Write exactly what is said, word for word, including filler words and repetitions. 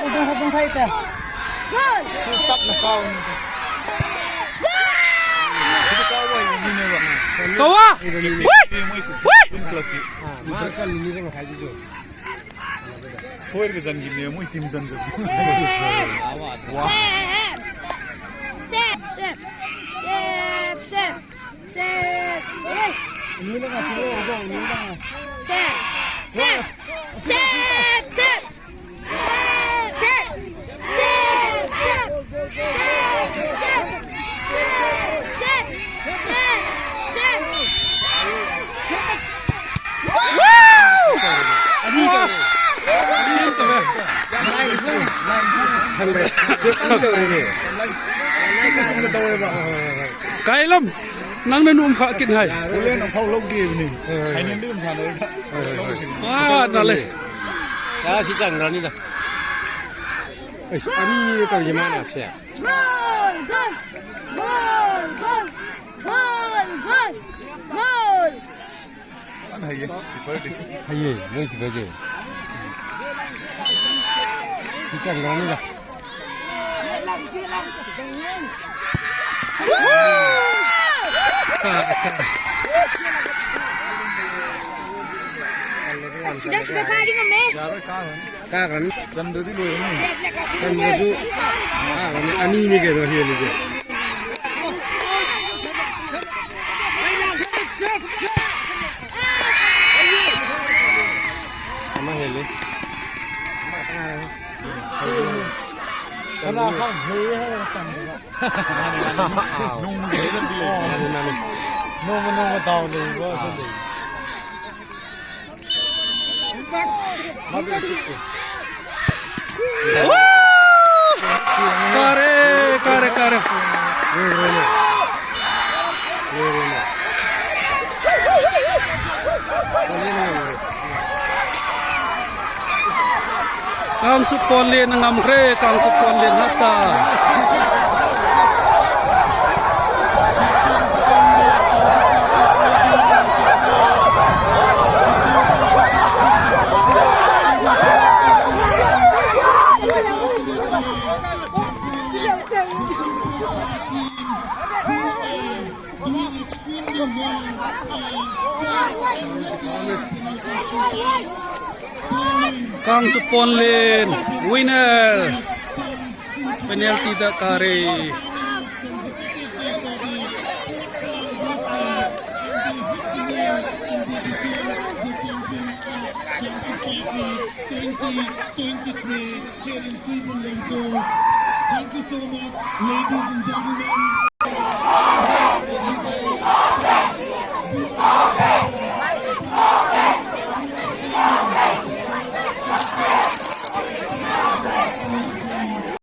Goal! Goal! Goal! Kawa! Wih! Wih! Wih! Soir ke jan gimne, moi team jan jan. Sep! Sep! Sep! Sep! Sep! Sep! Sep! Sep! Sep! Kailam, nang na num kha kin hai. Ule na phau lou di ni. Hai ni dim sa na. Ah, na le. Ya si chang ra ni da. Ani ni ka ji ma na se. Goal, goal. Goal, goal. Goal, goal. Goal. An haiye, keeper di. Haiye, moi keeper je. Kichang gani la. Sida, sida, padi ngam e. Yaro, ka. Ka kan. Kan dodi lo ni. Kan dodi. Ah, ani, ani ni ke do hi ni ke. Ama hele. Kana khang he he kan. Nung mu de kan dile. Nani, nani. Nung mu, nung mu tao le, go se le. Kare, kare, kare. Kangchup Ponlen ngam kre, Kangchup Ponlen hata. Kangchup Ponlen, winner. Penalty da kare. Twenty twenty-three, here in Cleveland, Ohio. Thank you so much, ladies and gentlemen.